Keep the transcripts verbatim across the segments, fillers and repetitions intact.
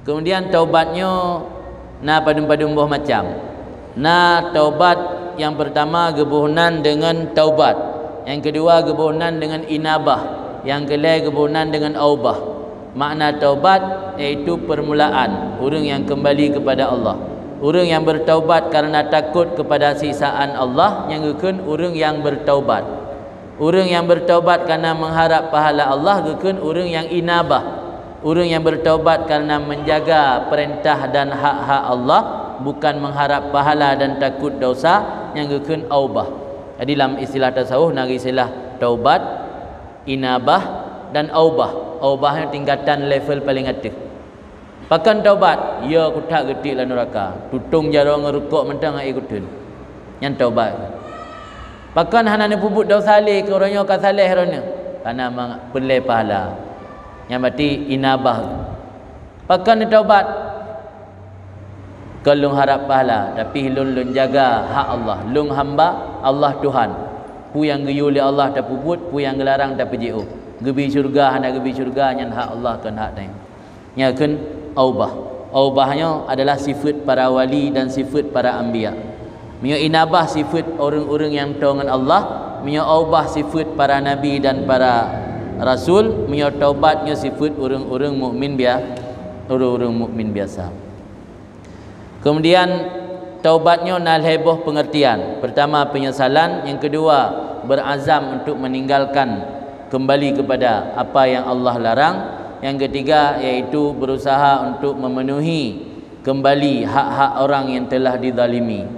Kemudian taubat nyoe na padum-padum boh macam. Na taubat nyang pertama geuboh nan deungon taubat, nyang keudua geuboh nan deungon inabah, nyang keulhèe geuboh nan deungon aubah. Makna taubat yaitu permulaan ureuëng nyang keumbali keupada Allah. Ureuëng nyang beutaubat kareuna takot keupada siksaan Allah, nyang geukheun ureuëng nyang beutaubat. Ureuëng nyang beutaubat kareuna meuharab pahala Allah geukheun ureuëng nyang inabah. Ureuëng nyang beutaubat kareuna meujaga peurintah dan hak-hak Allah, bukan meuharab pahala dan takot dosa, nyang geukheun aubah. Jadi lam istilah tasawuf na istilah taubat, inabah, dan aubah. Aubah nyan tingkatan level paleng ateueh. Pakon taubat? Ya, kuthat geutiek lam nuraka, tutong jaroe ngon rukok mantong hana kuteun. Nyan taubat. Pakon hana neupeubuet dosa lé keu uroe nyoe ka saleh droeneuh? Kareuna ma-, peureulée pahala. Nyan berarti inabah. Pakon neutaubat? Kon lôn harab pahala, tapi lôn, lôn jaga hak Allah. Lôn hamba, Allah Tuhan. Peue nyang geuyue lé Allah tapeubuet, peue nyang geularang tapeujeuet. Geubri syeuruga, hana geubri syeuruga, nyan hak Allah, kon hak tanyoe. Nyan kheun aubah. Aubah nyoe adalah sifeuet para wali dan sifeuet para anbiya. Meunyoe inabah sifeuet ureuëng-ureuëng nyang toe ngon Allah, meunyoe aubah sifeuet para nabi dan para rasul, meunyoe taubat nyoe sifeuet ureuëng-ureuëng mukmin bia-, ureuëng-ureuëng mukmin biasa. Kemudian taubat nyoe na lhée boh peungeurtian. Pertama, penyesalan, nyang keudua, beurazam untuk meninggalkan, kembali kepada apa yang Allah larang. Yang ketiga, yaitu berusaha untuk memenuhi kembali hak-hak orang yang telah dizalimi.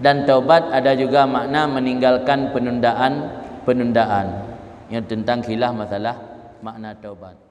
Dan taubat ada juga makna meninggalkan penundaan-penundaan. Nyoe teuntang khilaf masalah makna taubat.